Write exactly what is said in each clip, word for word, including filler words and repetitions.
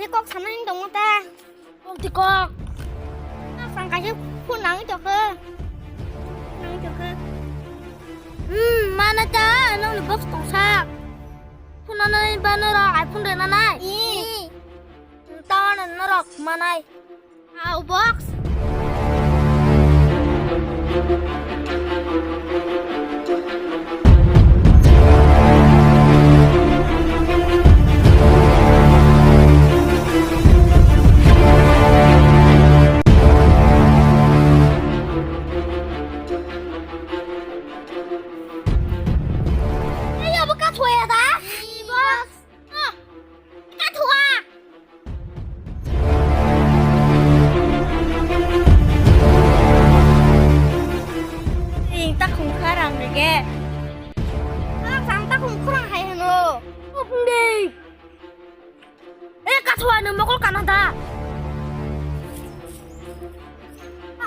Kok sanani tongmo ta. Kok di kok. Kok san kaisa phone nangwi tongkha. Nangwi tongkha. Hmm, mana ta, nongni box tongsa. Phone nanai ba norok iPhone rena nai. Ih. Tawan norok manai. Au box. Ei, abo kathwaya da? Box. Ah, kathwa. Ring ta khung kha rang rege. Ah, sang ta khung khurang hai hano. Open day. Eh, kathwa, nwng mokol kana da?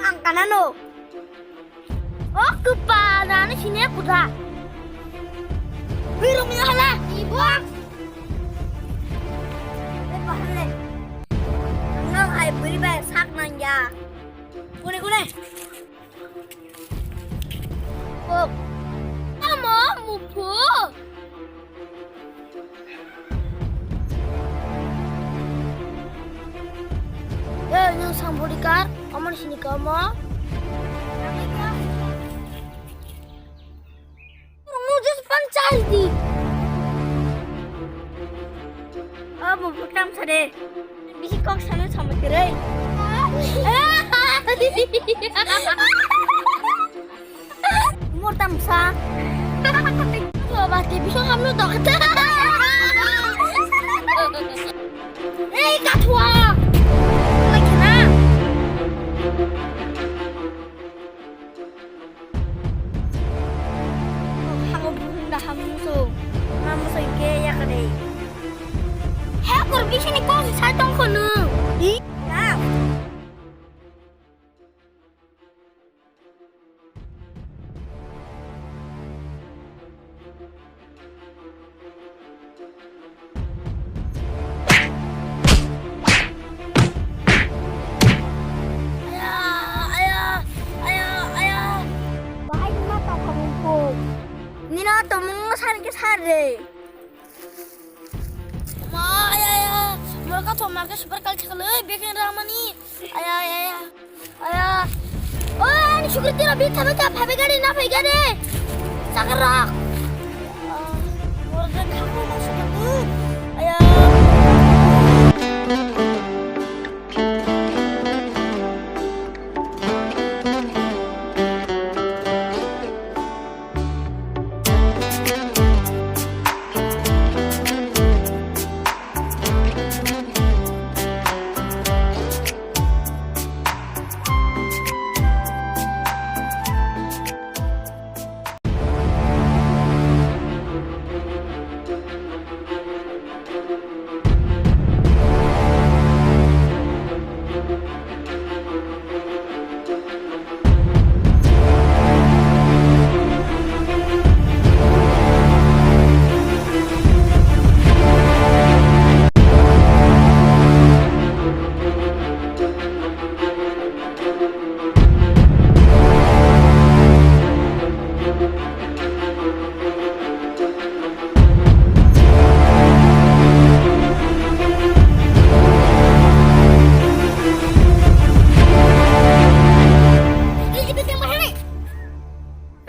Ang kana no. O kwpal, ani sini kuda. Birung ni hala. Ibo. Eh, bahale. Nang hai buri bai sak nang ya. Kune, kune. Kok. Amo mupu. Eh, nung sang bodyguard, omo ni sini ka omo. Nung just panchardi. Abo butam sare. Bisi kok sanu sama kere. Umur tamsa. Baba te bisa kamu dokter. Hei, kathua. Lagi na. Hamo buhunda hamuso. Hamuso ke ya kare. He, kor bisini kok sai tong kono. Di? Ya. Aya, aya, aya, aya. Bahai ma tongkha mungkuk. Nino tomung san ke sar re. Ma, aya, aya. Morka to ma ke super kal chakle, beken ramani. Aya, aya, aya. Aya. Oi, ani sugri tira bi thabe ta phabe gari na phai gari. Sakar rak. Aya.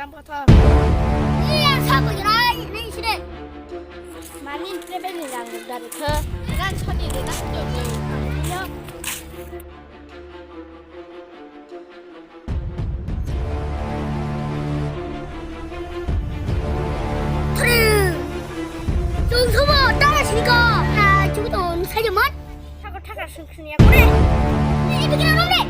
Tam kotor. Iya, siapa kira ini sini? Mani, ini beli yang dari ke. Kan soti di tas tu. Iya. Thri. Chung thubo ta sini ko. Ah, chung to sai jamat. Thaka thaka sung sung ya kore. Ini bikin apa nih?